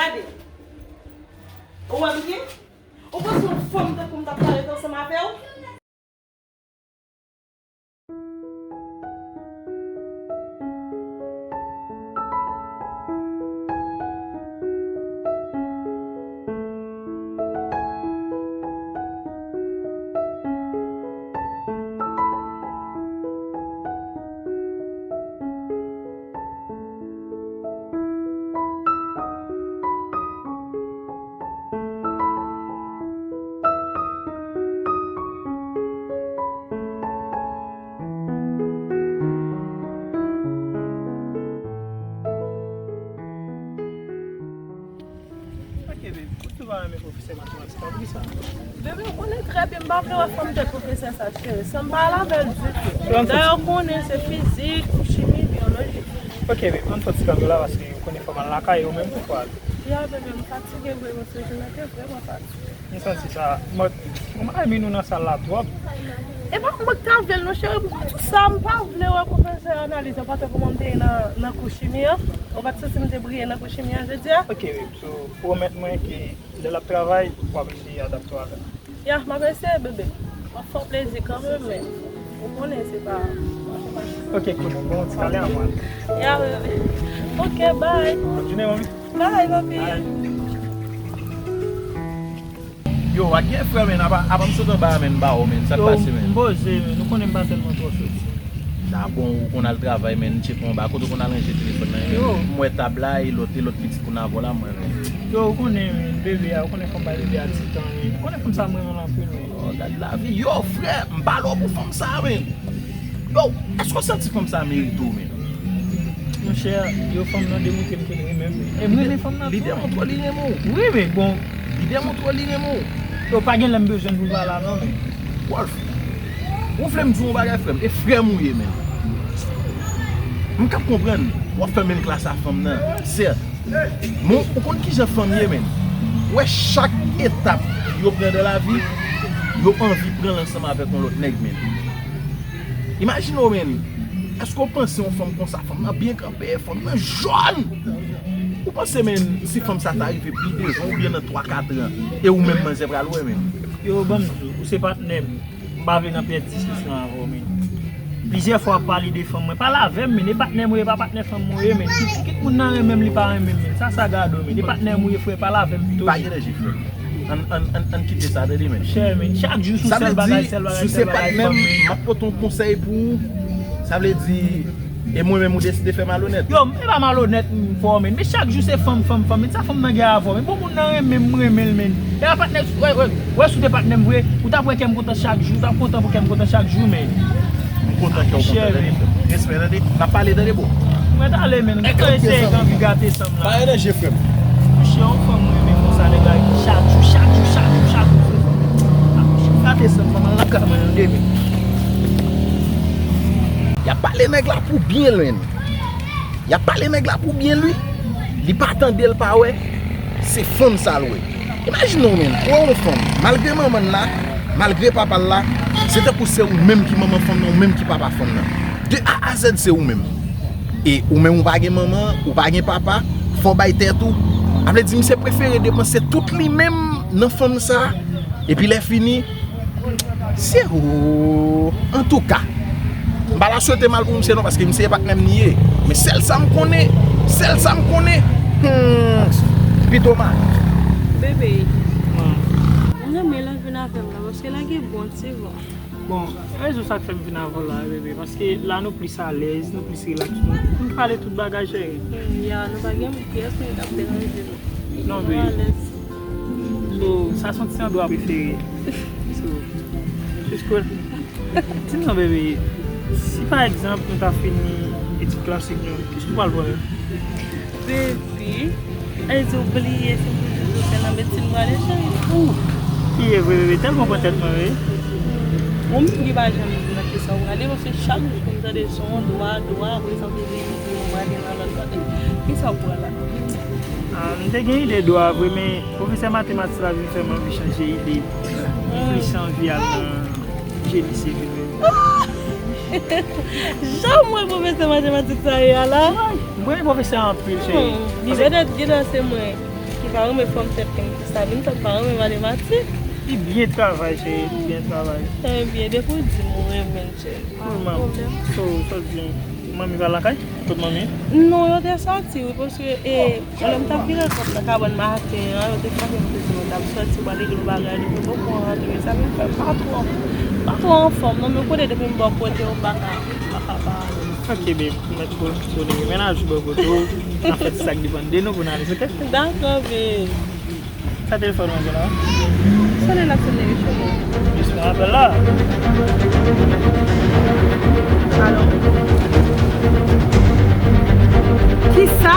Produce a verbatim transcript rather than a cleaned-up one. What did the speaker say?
Gade. Ou wè m byen? Ou panse yon fanm tankou m t ap ka ret ansanm avè w? Ok, babe, ou tou pa renmen pwofesè matematik la, poukisa? Bebe, ou konnen trè byen m pa vle wè fanm tèt pwofesè sa, cheri. Sa m pa al avè l ditou. Dayè, ou konnen se fizik, chimi, biyoloji. Ok, babe, ann fè ti kanpe la, paske ou konnen fò m al lakay ou menm pou fwa. Ya, bebe, m fatige vre, paske jounen te vrèman fatige. M santi sa. Mwen, mwen pa renmen nou nan sal la twòp. E pa mwen k ta vle l non, cheri, pou tout sa, m pa vle wè pwofesè analiz an, paske kòman m te ye nan, nan kou chimi an. Ou pa t santi m te briye nan kou chimi an jodi a? Ok, babe, so, pwomèt mwen ke lè l ap travay, w ap eseye adapte w avè l. Ya, m ap eseye, bebe. M ap fè w plezi kanmenm, men ou konnen se pa, se pa. Ok, cool. Bon, ti kale a mwen. Ya, bebe. Ok, bye. Bonne journée, mami. Bye, papi. Bye. Yo, w a gen frè, men, apa, apa m sot anba a, men, m ba w, men, sa k pase, men? M poze, men, ou konnen m pa tèlman twò soti. Dabò, ou konn al travay, men, tcheke anba, kote ou konn al ranje telefòn nan, men? M wè tab la, e lòt, e lòt pitit konn avè w la, mwen, men. Yo, ou konnen, men, bebe a, ou konnen fò m bay bebe a ti tan, men. Ou konnen fanm sa, m renmen l anpil, men. Oh, gad lavi. Yo, frè, m pale w pou fanm sa, men. Yo, èske w santi fanm sa merite w, men? Monchè, yo, fanm nan demontre m ke l renmen m, men. E m renmen fanm nan tou, men. Li demontre w li renmen w. Wi, men bon. Li demontre w li renmen w. Yo, pa gen lè m bezwen l pou l pale a non, men. Wolf, ou vle m di w yon bagay, frè m? E frè m ou ye, men. M ka konprann w ap fè menm klas a fanm nan, sèt. Men, ou konn kijan fanm ye, men. Ou wè chak etap yo pran nan lavi, yo anvi pran l ansanm avèk yon lòt nèg, men. Imajine w, men. Èske w panse yon fanm konsa, fanm nan byen kanpe, fanm nan jòn? Ou panse, men, si fanm sa ta rive pi devan oubyen nan twa, kat an, e ou menm manzè pral wè, men? Yo, ban m di w, ou se patnè m. M pa vle nan pèdi diskisyon avè w, men. Plizyè fwa w ap pale de fanm mwen. Pale avè m, men. E patnè m ou ye, pa patnè fanm mwen ou ye, men. Kit, kit moun nan renmen m, li pa renmen m, men. Sa, sa gade w, men. E patnè m ou ye, frè, pale avè m pito, men. Pa gen danje, frè. Ann, ann, ann, ann kite sa, tande, men. Chè, men. Chak jou sou sèl bagay, sèl bagay, sèl bagay, fanm, men. Sa vle di, si w se patnè m, m ap pote yon konsèy pou ou. Sa vle di, e mwen menm ou deside fè malonèt? Yo, e pa malonèt m fè w, men. Men chak jou se fanm, fanm, fanm, men. Sa fanm nan gen avè w, men. Bon, moun nan renmen m, m renmen l, men. E a patnè, wè, wè, wè, si w te patnè m vre, ou t ap wè kè m kontan chak jou, ou t ap kontan pou kè m kontan chak jou, men. M kontan kè w kontan, tande, frè m. Respè, tande. N ap pale, tande, bro. Mwen t ale, men. Ou konn eseye anvi gate san m la. Pa gen danje, frè m. Monchè, yon fanm m renmen konsa, nèg la, chak jou, chak jou, chak jou, chak jou, se fanm. Gate san m, fanm nan lakay mwen, tande, men. Y ap pale nèg la pou byen l, men. Y ap pale nèg la pou byen li. Li pa tande, l pa wè. Se fanm sa l wè. Imajine w, men, ou wè yon fanm, malgre manman l la, malgre papa l la, se tankou se ou menm ki manman fanm nan, ou menm ki papa fanm nan. De A a Z, se ou menm. E ou menm ou pa gen manman, ou pa gen papa, fò w bay tèt ou. Sa vle di, misye prefere depanse tout li menm nan fanm sa, epi lè fini, Se ou. Antouka, m pa ta swete mal pou misye non, paske misye e patnè m li ye. Men sèl sa m konnen, sèl sa m konnen, hmm, pito mal. Bebe, m renmen lè w vin avè m la, paske la gen bon ti van. Bon, rezon sa k fè m vin avè w la, bebe, paske la nou plis alèz, nou plis rilaks, nou, nou pale tout bagay, cheri. Hmm, ya, nou pa gen pyès moun k ap deranje nou. Non, bebe. So, sa se yon ti andwa prefere. So, just cool. Di m non, bebe, si pa egzanp nou ta fini etid klasik nou, kisa w pral pran? Bebe, ay, ou bliye, se pou di ou se nan medsin m prale, cheri. Ou bliye vre, bebe, tèlman pran tèt mwen, wi. Ou menm ki pa janm di nan kisa w prale, paske chak jou m tande se yon dwa, dwa, apre sa w te vin di m ou prale nan lòt kote. Kisa w pran la? Ah, m te gen ide dwa vre, men pwofesè matematik la vin fè m anvi chanje ide. M plis anvi al nan jeni sivil. Jan m wè pwofesè matematik sa ye a la. M renmen pwofesè a anpil, cheri. Hmm, li petèt gentan se mwen. Pa renmen fanm tèt kenbe sa, vin tèt pa renmen matematik. Li byen travay, cheri, li byen travay. Ebyen, depi w di m ou renmen l, cheri. Cool, man. So, so di, manmi pa lakay? Kot manmi? Non, yo te sòti, wi, paske e, lè m t ap vire kòb nan kabann maten an, yo te frape m, te di mwen t ap sòti, w ale gen yon bagay, depi m poko rantre, sa vin fè m pa twò, pa twò anfòm, non, men kote depi m bò kote, w pa ka, pa ka pa ale. Ok, babe, m mèt pou, pou li. Mennaj ou bò kote w, n ap fè ti sa k depann de nou pou n ale, ok? Dakò, babe. Sa telefòn mwen gen la? Sonnen l ap sonnen, wi, cheri. Jis pran apèl la. Alo? Kisa?